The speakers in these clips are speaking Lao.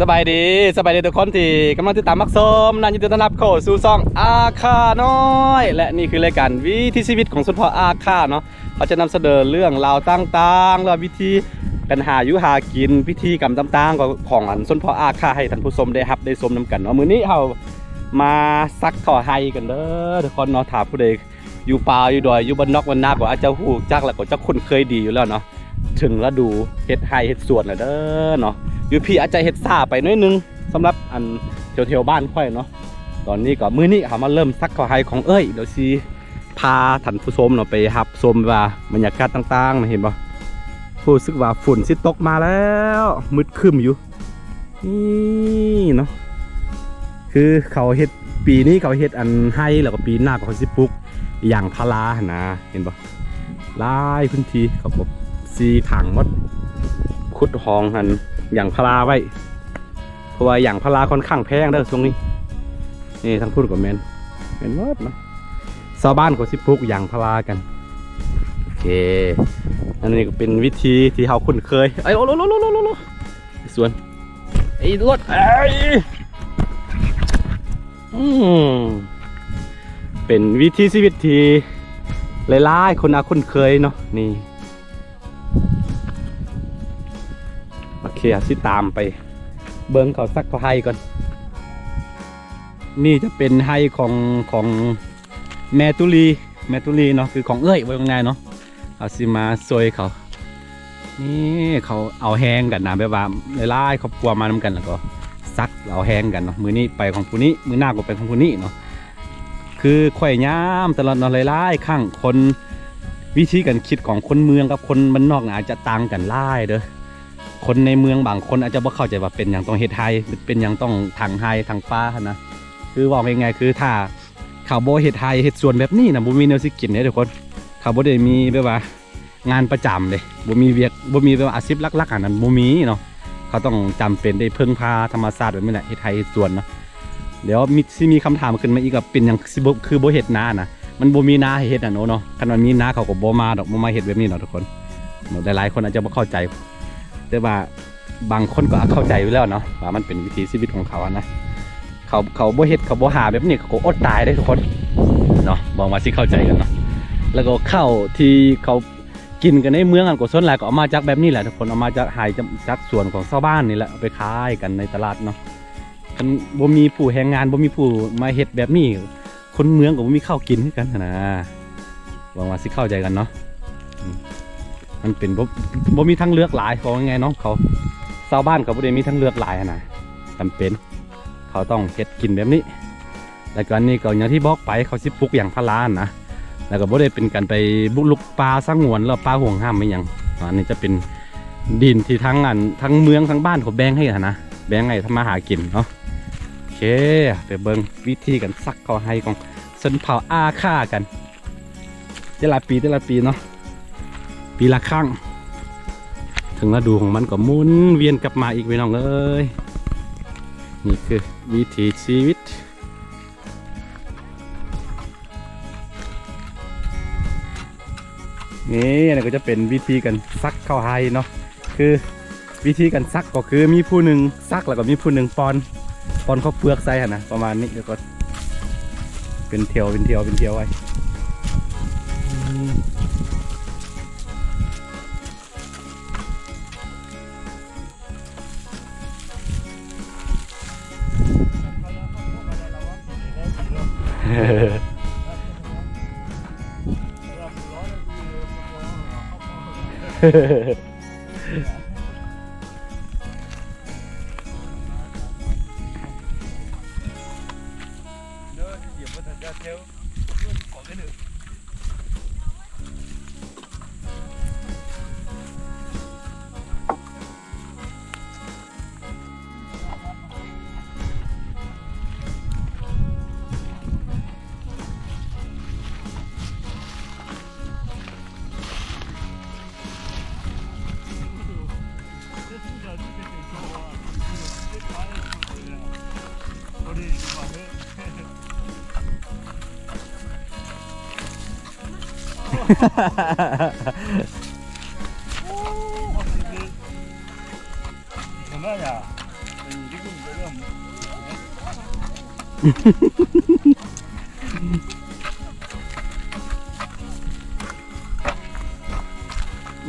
ສະບາຍດີ ສະບາຍດີທຸກຄົນທີ່ກຳລັງຕິດຕາມຮັບຊົມນະ ຍິນດີຕ້ອນຮັບເຂົ້າສູ່ຊ່ອງອາຄານ້ອຍ ແລະ ນີ້ຄືລາຍການວິຖີຊີວິດຂອງຊົນເຜົ່າອາຄາເນາະ. ເຮົາຈະນຳສະເໜີເລື່ອງລາວຕ່າງໆ ແລະ ວິທີການຫາຢູ່ຫາກິນ ພິທີກຳຕ່າງໆ ຂອງ ຂອງອັນຊົນເຜົ່າອາຄາ ໃຫ້ທ່ານຜູ້ຊົມໄດ້ຮັບໄດ້ຊົມນຳກັນເນາະ. ມື້ນີ້ເຮົາມາສັກເຂົ້າໄຮ່ກັນເດີທຸກຄົນເນາະ. ຖ້າຜູ້ໃດ ຢູ່ປ່າຢູ່ດອຍ ຢູ່ບ້ານນອກບ້ານນາ ກໍອາດຈະຮູ້ຈັກ ແລ້ວກໍຈະຄຸ້ນເຄີຍດີຢູ່ແລ້ວເນາະ. ເຖິງລະດູເຮັດໄຮ່ເຮັດສວນແລ້ວເດີເນາະ. ຢູ່ພີ້ອາດຈະເຮັດຊ້າໄປໜ້ອຍໜຶ່ງ ສຳລັບອັນແຖວໆບ້ານຂ້ອຍເນາະ. ຕອນນີ້ກໍ ມື້ນີ້ເຮົາມາເລີ່ມສັກເຂົ້າໄຮ່ຂອງເອື້ອຍ ດຽວຊິພາທ່ານຜູ້ຊົມເນາະ ໄປຮັບຊົມວ່າບັນຍາກາດຕ່າງໆນະ. ເຫັນບໍ່? ຮູ້ສຶກວ່າຝົນຊິຕົກມາແລ້ວ ມືດຄຶ້ມຢູ່. ນີ້ເນາະ ຄືເຂົາເຮັດ ປີນີ້ເຂົາເຮັດອັນໄຮ່ ແລ້ວກໍປີໜ້າກໍເຂົາຊິປູກຢາງພາລາຫັ້ນນະ. ເຫັນບໍ່? ຫຼາຍພື້ນທີ່ເຂົາກໍຊິຂັງໝົດ ຂຸດຮ່ອງຫັ້ນຢາງພາລາໄວ້ ເພາະວ່າຢາງພາລາຄ່ອນຂ້າງແພງເດີຊ່ວງນີ້. ນີ້ທາງພຸ້ນກໍແມ່ນ ແມ່ນໝົດເນາະ. ຊາວບ້ານກໍຊິປູກຢາງພາລາກັນ. ໂອເຄ ອັນນີ້ກໍເປັນວິທີທີ່ເຮົາຄຸ້ນເຄີຍ. ເອີຍ ໂອ້ໂລ ສວນ ໄອ້ລົດ ເອີຍ ອືມ ເປັນວິຖີຊີວິດທີ່ຫຼາຍໆຄົນອາດຄຸ້ນເຄີຍເນາະ. ນີ້ ໂອເຄ ເຮົາຊິຕາມໄປເບິ່ງເຂົາສັກເຂົ້າໄຮ່ກ່ອນ. ນີ້ຈະເປັນໄຮ່ຂອງ ຂອງແມ່ຕຸລີ ແມ່ຕຸລີເນາະ ຄືຂອງເອື້ອຍ ເວົ້າງ່າຍໆເນາະ. ເຮົາຊິມາຊ່ວຍເຂົາ. ນີ້ເຂົາເອົາແຮງກັນນະ ແບບວ່າຫຼາຍໆຄອບຄົວມານຳກັນ ແລ້ວກໍສັກເອົາແຮງກັນເນາະ. ມື້ນີ້ໄປຂອງຜູ້ນີ້ ມື້ໜ້າກໍໄປຂອງຜູ້ນີ້ເນາະ. ຄືຂ້ອຍຍາມຕະຫຼອດເນາະ ຫຼາຍໆຄັ້ງ ຄົນ ວິທີການຄິດຂອງຄົນເມືອງກັບຄົນບ້ານນອກນະ ອາດຈະຕ່າງກັນຫຼາຍເດີ. ຄົນໃນເມືອງບາງຄົນອາດຈະບໍ່ເຂົ້າໃຈວ່າເປັນຫຍັງຕ້ອງເຮັດໄຮ່ ເປັນຫຍັງຕ້ອງຖາງໄຮ່ຖາງປ່າຫັ້ນນະ. ຄືເວົ້າງ່າຍໆ ຄືຖ້າເຂົາບໍ່ເຮັດໄຮ່ເຮັດສວນແບບນີ້ນະ ບໍ່ມີແນວຊິກິນເດ້ທຸກຄົນ. ເຂົາບໍ່ໄດ້ມີແບບວ່າ ງານປະຈຳເດ້ ບໍ່ມີວຽກ ບໍ່ມີແບບວ່າອາຊີບຫຼັກໆ ອັນນັ້ນບໍ່ມີເນາະ. ເຂົາຕ້ອງຈຳເປັນໄດ້ເພິ່ງພາທຳມະຊາດແບບນີ້ແຫຼະ ເຮັດໄຮ່ເຮັດສວນເນາະ. ດຽວມີ ຊິມີຄຳຖາມຂຶ້ນມາອີກວ່າເປັນຫຍັງຊິບໍ່ ຄືບໍ່ເຮັດນານະ ມັນບໍ່ມີນາໃຫ້ເຮັດນະເນາະ. ຄັນວ່າມີນາເຂົາກໍບໍ່ມາດອກ ບໍ່ມາເຮັດແບບນີ້ດອກທຸກຄົນ. ຫຼາຍໆຄົນອາດຈະບໍ່ເຂົ້າໃຈ ແຕ່ວ່າບາງຄົນກໍເຂົ້າໃຈຢູ່ແລ້ວເນາະ ວ່າມັນເປັນວິຖີຊີວິດຂອງເຂົາຫັ້ນນະ. ເຂົາ ເຂົາບໍ່ເຮັດ ເຂົາບໍ່ຫາແບບນີ້ ເຂົາກໍອົດຕາຍເດ້ທຸກຄົນເນາະ. ຫວັງວ່າຊິເຂົ້າໃຈກັນເນາະ. ແລ້ວກໍເຂົ້າທີ່ເຂົາ ກິນກັນໃນເມືອງຫັ້ນກໍສ່ວນຫຼາຍກໍເອົາມາຈາກແບບນີ້ແຫຼະທຸກຄົນ ເອົາມາຈາກໄຮ່ ຈາກສວນຂອງຊາວບ້ານນີ້ແຫຼະ ເອົາໄປຂາຍກັນໃນຕະຫຼາດເນາະ. ຄັນບໍ່ມີຜູ້ແຮງງານ ບໍ່ມີຜູ້ມາເຮັດແບບນີ້ ຄົນເມືອງກໍບໍ່ມີເຂົ້າກິນຄືກັນຫັ້ນນະ. ຫວັງວ່າຊິເຂົ້າໃຈກັນເນາະ. ອືມ ມັນເປັນ ບໍ່ ບໍ່ມີທາງເລືອກຫຼາຍ ເວົ້າງ່າຍໆເນາະ. ເຂົາ ຊາວບ້ານເຂົາບໍ່ໄດ້ມີທາງເລືອກຫຼາຍຫັ້ນນະ ຈຳເປັນ ເຂົາຕ້ອງເຮັດກິນແບບນີ້. ແລ້ວກໍອັນນີ້ກໍຢ່າງທີ່ບອກໄປ ເຂົາຊິປູກຢາງພາລານະ ແລ້ວກໍບໍ່ໄດ້ເປັນການໄປບຸກລຸກປ່າສະຫງວນ ຫຼືປ່າຫວງຫ້າມອີ່ຫຍັງ. ອັນນີ້ຈະເປັນດິນທີ່ທາງອັນ ທາງເມືອງທາງບ້ານເຂົາແບ່ງໃຫ້ຫັ້ນນະ ແບ່ງໃຫ້ທຳມາຫາກິນເນາະ. ໂອເຄ ໄປເບິ່ງວິທີການສັກເຂົ້າໄຮ່ຂອງຊົນເຜົ່າອາຄາກັນ ແຕ່ລະປີ ແຕ່ລະປີເນາະ ປີລະຄັ້ງ. ເຖິງລະດູຂອງມັນກໍໝູນວຽນກັບມາອີກ ພີ່ນ້ອງເອີຍ. ນີ້ຄືວິຖີຊີວິດ. ນີ້ ອັນນີ້ກໍຈະເປັນວິທີການສັກເຂົ້າໄຮ່ເນາະ. ຄືວິທີການສັກກໍຄືມີຜູ້ໜຶ່ງສັກ ແລ້ວກໍມີຜູ້ໜຶ່ງປ່ອນ ປ່ອນເຂົ້າເປືອກໃສ່ຫັ້ນນະ ປະມານນີ້. ແລ້ວກໍເປັນແຖວ ເປັນແຖວ ເປັນແຖວໄວ້.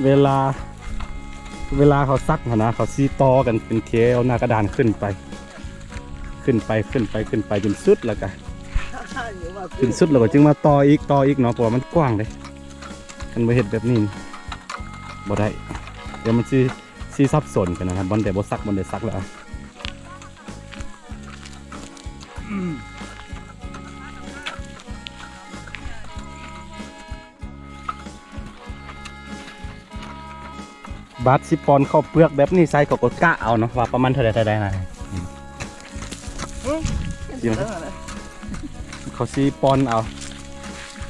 ເວລາ ເວລາເຂົາສັກຫັ້ນນະ ເຂົາຊິຕໍ່ກັນເປັນແຖວໜ້າກະດານຂຶ້ນໄປ ຂຶ້ນໄປ ຂຶ້ນໄປ ຂຶ້ນໄປຈົນສຸດ ແລ້ວກະ ຂຶ້ນສຸດແລ້ວກໍຈຶ່ງມາຕໍ່ອີກ ຕໍ່ອີກເນາະ ເພາະວ່າມັນກວ້າງເດ້. ຄັນບໍ່ເຮັດແບບນີ້ນີ້ ບໍ່ໄດ້ ດຽວມັນຊິ ຊິສັບສົນກັນນະ ບ່ອນໃດບໍ່ສັກ ບ່ອນໃດສັກແລ້ວ. ບາດຊິປ່ອນເຂົ້າເປືອກແບບນີ້ໃສ່ ເຂົາກໍກະເອົາເນາະ ວ່າປະມານເທົ່າໃດ ເທົ່າໃດນະ. ເຂົາຊິປ່ອນເອົາ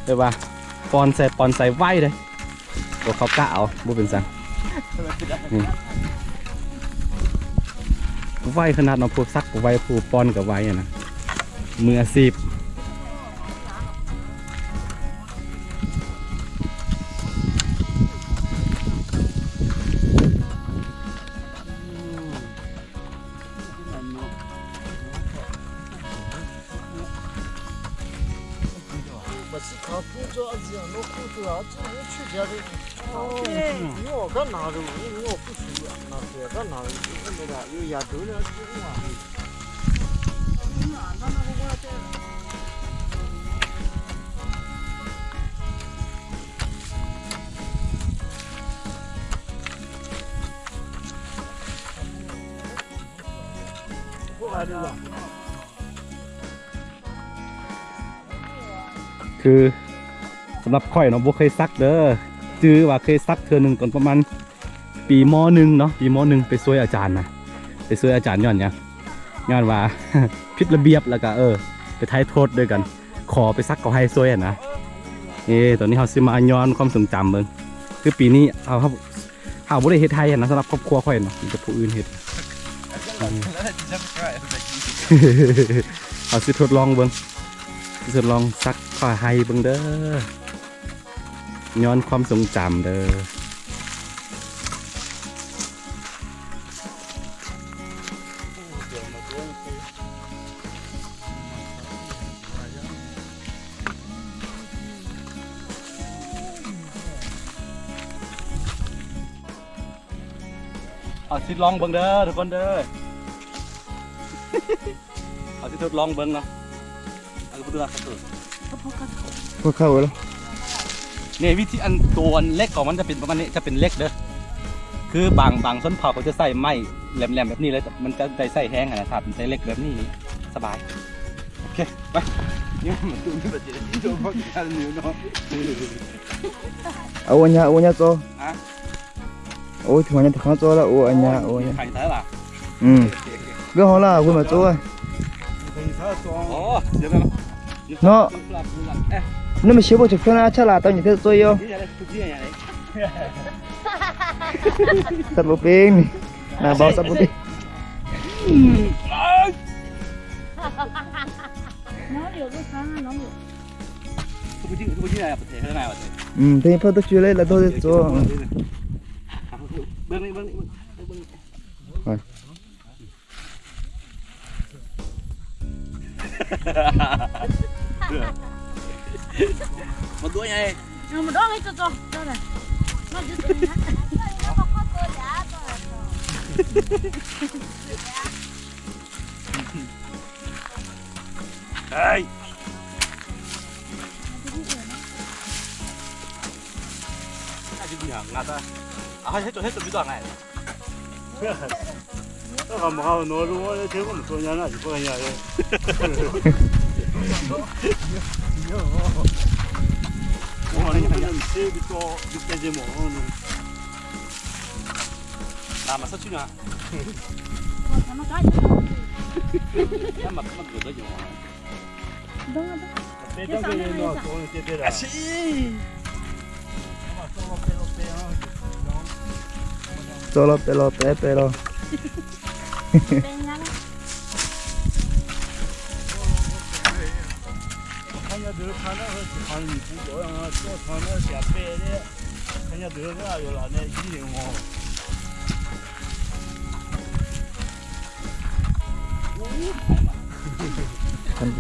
ແບບວ່າປ່ອນໃສ່ ປ່ອນໃສ່ໄວເດ້. ໂຕເຂົາກະເອົາ ບໍ່ເປັນຫຍັງ. ນີ້ ໄວຂະໜາດເນາະ ຜູ້ສັກກໍໄວ ຜູ້ປ່ອນກໍໄວຫັ້ນນະ ມືອາຊີບ. ຄືສຳລັບຂ້ອຍເນາະ ບໍ່ເຄີຍສັກເດີ ຈື່ວ່າເຄີຍສັກເທື່ອໜຶ່ງຕອນປະມານປີ ມໍໜຶ່ງເນາະ ປີ ມໍໜຶ່ງ ໄປຊ່ວຍອາຈານນະ ໄປຊ່ວຍອາຈານ ຍ້ອນຫຍັງ ຍ້ອນວ່າຜິດລະບຽບ ແລ້ວກະ ເອີ ໄປຖ່າຍໂທດດ້ວຍກັນ ຂໍໄປສັກເຂົາໃຫ້ຊ່ວຍຫັ້ນນະ. ເອີ ຕອນນີ້ເຮົາຊິມາຍ້ອນຄວາມຊົງຈຳເບິ່ງ ຄືປີນີ້ເຮົາ ເຮົາ ເຮົາບໍ່ໄດ້ເຮັດໄຮ່ຫັ້ນນະ ສຳລັບຄອບຄົວຂ້ອຍເນາະ ມີແຕ່ຜູ້ອື່ນເຮັດ. ເຮົາຊິທົດລອງເບິ່ງ ຊິທົດລອງສັກຂ້າໄຮ່ເບິ່ງເດີ ຍ້ອນຄວາມຊົງຈຳເດີ. ເອົາ ຊິລອງເບິ່ງເດີທຸກຄົນເດີ ເອົາ ຊິທົດລອງເບິ່ງເນາະ. ພໍເຂົ້າແລ້ວ ນີ້ ວິທີອັນ ໂຕອັນເຫຼັກຂອງມັນຈະເປັນປະມານນີ້ ຈະເປັນເຫຼັກເດີ ຄືບາງ ບາງຊົນເຜົ່າເຂົາຈະໃຊ້ໄມ້ແຫຼມໆແບບນີ້ເລີຍ ມັນຈະໄດ້ໃຊ້ແຮງຫັ້ນນະ ຖ້າເປັນໃຊ້ເຫຼັກແບບນີ້ນີ້ສະບາຍ. ໂອເຄ ໄປ ເອົາອັນຍາ ເອົາອັນຍາໂຕ ຮະ ໂອ້ຍ ຖືວ່າຍັງແຕ່ເຂົ້າໂຈ້ລະ ໂອ້ ອັນຍາ ໂອ້ຍ ໄຂ່ໄດ້ລະ ອືມ ເລື່ອງຂອງລາວພຸ້ນມາໂຈ້ ອໍ ເນາະ ນີ້ມັນຊິບໍ່ຖືກເທື່ອນະ ສະຫຼາດຕ້ອງຢູ່ເທື່ອໂຈ້ຢູ່ ສັດບໍ່ເປັນ ໜ້າເບົາສັດບໍ່ເປັນ. ອືມ ເພິ່ນເຂົ້າຕົວຊື່ເລີຍລະໂດດໂຈ ເບິ່ງນີ້ ເບິ່ງນີ້ ເບິ່ງນີ້ ມາດ້ວຍໄງ ເອົາມາດ້ວຍໄງ ໂຈໂຈ ໂຈນະ ມາຢູ່ຕົວນີ້ນະ ເອີຍ ອາດຈະມີຫຍັງງັດອະ ເອົາໃຫ້ ໃຫ້ຕົວ ໃຫ້ຕົວມີຕົວໄງ ເອີ ເຮົາ ເຮົາໂນຮູ້ວ່າເທວະມັນຕົວໃຫຍ່ນະ ຊິບໍ່ໃຫຍ່ເລີຍ ໂອ້ ອັນນີ້ມັນເຊບິໂຕ ດິເຕເຈໂມ ຕາມມາສັກຊິນະ Solo pelo pe pelo.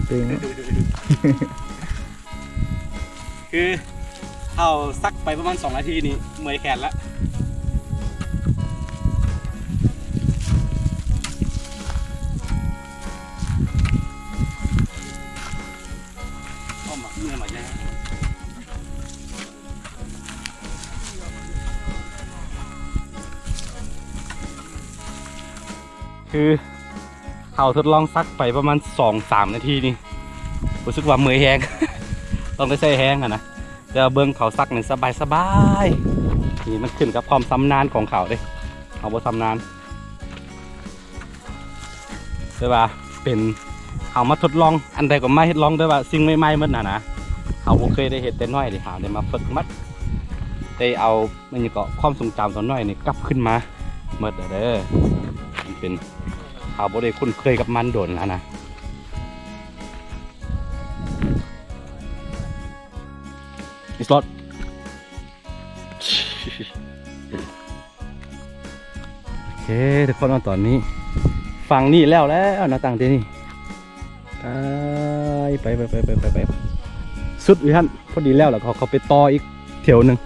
ເປັນ ຄືເຮົາຊັກໄປປະມານສອງນາທີນີ້ເມື່ອຍແຂນລະ. ຄືເຮົາທົດລອງຊັກໄປປະມານສອງສາມນາທີນີ້ ຮູ້ສຶກວ່າເມື່ອຍແຮງ ຕ້ອງໄດ້ໃຊ້ແຮງຫັ້ນນະ. ແຕ່ວ່າເບິ່ງເຂົາຊັກນີ້ສະບາຍໆ ນີ້ມັນຂຶ້ນກັບຄວາມຊຳນານຂອງເຂົາເດ້ ເຮົາບໍ່ຊຳນານ. ແຕ່ວ່າເປັນ ເຮົາມາທົດລອງ ອັນໃດກໍມາເຮັດລອງ ແຕ່ວ່າສິ່ງໃໝ່ໆໝົດຫັ້ນນະ ເຮົາບໍ່ເຄີຍໄດ້ເຮັດແຕ່ນ້ອຍເດ້ ເຮົາໄດ້ມາຝຶກຫັດ ໄດ້ເອົາ ອັນນີ້ກໍຄວາມຊົງຈຳຕອນນ້ອຍນີ້ກັບຄືນມາໝົດແລ້ວເດີ. ມັນເປັນ ເຮົາບໍ່ໄດ້ຄຸ້ນເຄີຍກັບມັນດົນແລ້ວນະ. It's lot. ໂອເຄ ທຸກຄົນເນາະ ຕອນນີ້ຝັ່ງນີ້ແລ້ວແລ້ວນະ ຕັ້ງແຕ່ນີ້ ໄປ ໄປ ໄປ ໄປ ໄປ ໄປ ໄປ ສຸດຢູ່ຫັ້ນ ພໍດີແລ້ວ ແລ້ວກໍເຂົ້າໄປຕໍ່ອີກແຖວໜຶ່ງ.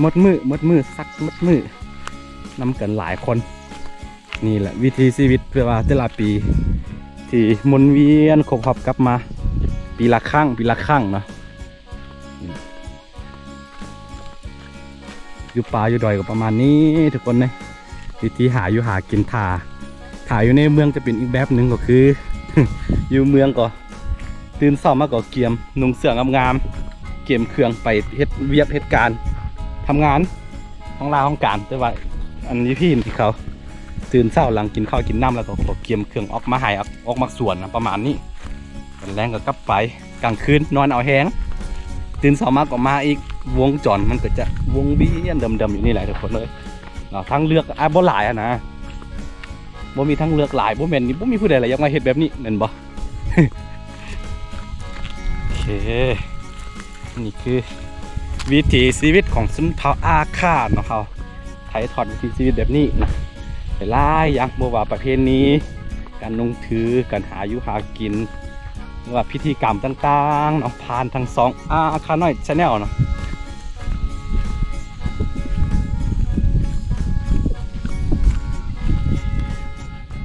ໝົດມື້ ໝົດມື້ ຊັກໝົດມື້ ນຳກັນຫຼາຍຄົນ. ນີ້ແຫຼະວິຖີຊີວິດ ແບບວ່າແຕ່ລະປີທີ່ໝູນວຽນຄົບຮອບກັບມາ ປີລະຄັ້ງ ປີລະຄັ້ງເນາະ. ຢູ່ປ່າຢູ່ດອຍກໍປະມານນີ້ທຸກຄົນເອີຍ ວິທີຫາຢູ່ຫາກິນ. ຖ້າ ຖ້າຢູ່ໃນເມືອງຈະເປັນອີກແບບໜຶ່ງ ກໍຄື ຢູ່ເມືອງກໍຕື່ນເຊົ້າມາກໍກຽມນຸ່ງເສື້ອງາມໆ ກຽມເຄື່ອງໄປເຮັດວຽກເຮັດການ ທຳງານ ຫ້ອງລາຫ້ອງການ. ແຕ່ວ່າອັນຢູ່ພີ້ນີ້ເຂົາຕື່ນເຊົ້າ ຫຼັງກິນເຂົ້າກິນນ້ຳແລ້ວກໍກຽມເຄື່ອງອອກມາໄຮ່ ອອກ ອອກມາສວນນະ ປະມານນີ້. ຕອນແລງກໍກັບໄປ ກາງຄືນນອນເອົາແຮງ ຕື່ນເຊົ້າມາກໍມາອີກ ວົງຈອນມັນກໍຈະວົງວຽນເດີມໆຢູ່ນີ້ແຫຼະທຸກຄົນເອີຍເນາະ. ທາງເລືອກ ອາ ບໍ່ຫຼາຍຫັ້ນນະ ບໍ່ມີທາງເລືອກຫຼາຍ ບໍ່ແມ່ນ ບໍ່ມີຜູ້ໃດລະຢາກມາເຮັດແບບນີ້ແມ່ນບໍ່? ໂອເຄ ນີ້ຄືວິຖີຊີວິດຂອງຊົນເຜົ່າອາຄາເນາະ ເຮົາຖ່າຍທອດວິຖີຊີວິດແບບນີ້ນະ ຫຼາຍໆຢ່າງ ບໍ່ວ່າປະເພນີ ການນຸ່ງຖື ການຫາຢູ່ຫາກິນ ຫຼືວ່າພິທີກຳຕ່າງໆເນາະ ຜ່ານທັງຊ່ອງອາຄານ້ອຍແຊນແນວເນາະ.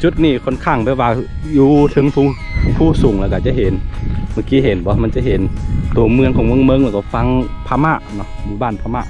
ຈຸດນີ້ຄ່ອນຂ້າງແບບວ່າຢູ່ເທິງພູ ພູສູງ ແລ້ວກໍຈະເຫັນ ເມື່ອກີ້ເຫັນບໍ່ ມັນຈະເຫັນຕົວເມືອງຂອງເມືອງເມິງ ແລ້ວກໍຝັ່ງພະມ້າເນາະ ໝູ່ບ້ານພະມ້າ.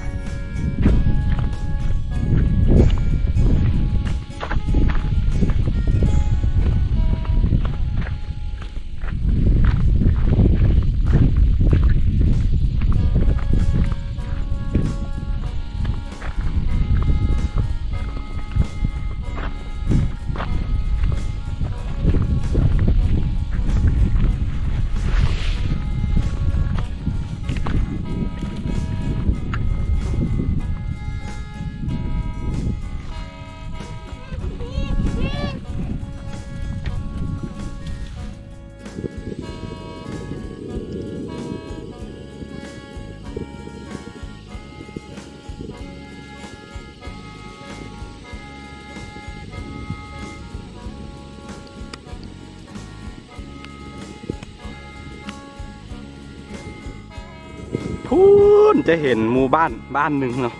ພຸ້ນຈະເຫັນໝູ່ບ້ານບ້ານໜຶ່ງເນາະ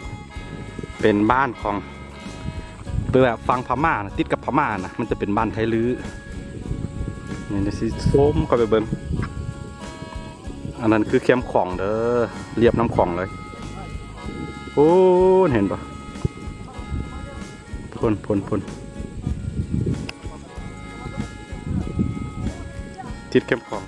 ເປັນບ້ານຂອງ ແບບຝັ່ງພະມ້ານະ ຕິດກັບພະມ້ານະ ມັນຈະເປັນບ້ານໄທລື້. ນີ້ຊິຊູມເຂົ້າໄປເບິ່ງ ອັນນັ້ນຄືແຄມຂອງເດີ ລຽບນ້ຳຂອງເລີຍ. ໂອ້ ເຫັນບໍ່? ພຸ້ນ ພຸ້ນ ພຸ້ນ ຕິດແຄມຂອງ.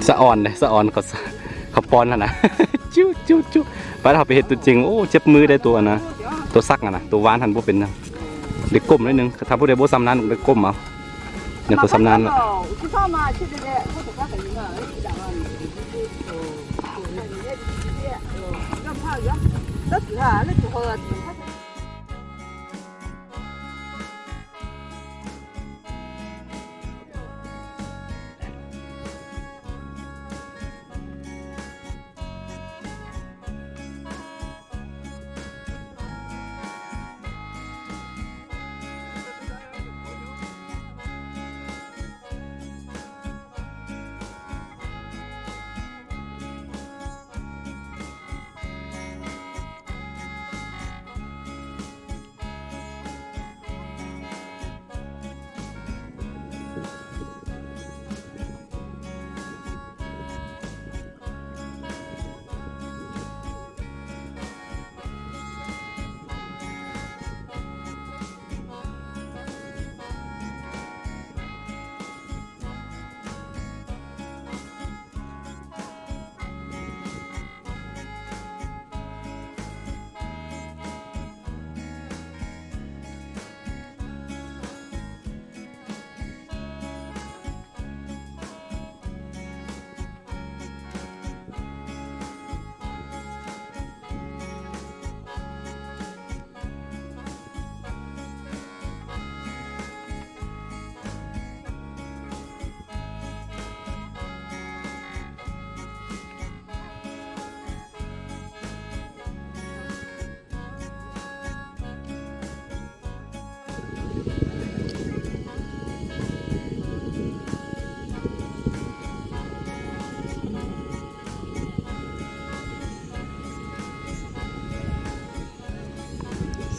ສະອອນເດ້ ສະອອນເຂົາ ເຂົາປ້ອນຫັ້ນນະ. ຈຸ ຈຸ ຈຸ ໄປ ເຮົາໄປເຮັດຕົວຈິງ. ໂອ້ ເຈັບມືໄດ໋ ຕົວອັນນະ ຕົວສັກຫັ້ນນະ. ຕົວຫວ່ານຫັ້ນບໍ່ເປັນຫຍັງ ໄດ້ກົ້ມໜ້ອຍໜຶ່ງ. ຖ້າຜູ້ໃດບໍ່ຊຳນານກໍໄດ້ກົ້ມເອົາ. ຍັງບໍ່ຊຳນານລະ.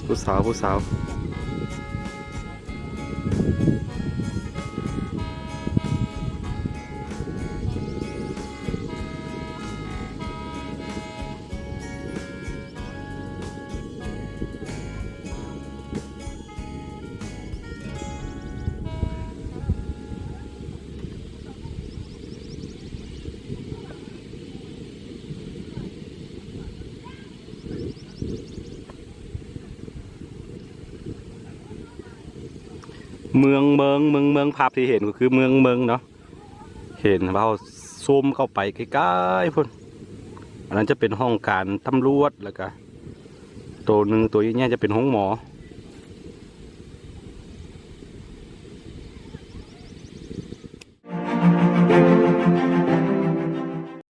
ຜູ້ສາວ ຜູ້ສາວ. ເມືອງເມິງ ເມືອງເມິງ ພາບທີ່ເຫັນກໍຄືເມືອງເມິງເນາະ. ເຫັນວ່າເຮົາຊູມເຂົ້າໄປໃກ້ໆພຸ້ນ ອັນນັ້ນຈະເປັນຫ້ອງການຕຳຫຼວດ ແລ້ວກະໂຕໜຶ່ງ ໂຕໃຫຍ່ໆ ຈະເປັນໂຮງໝໍ.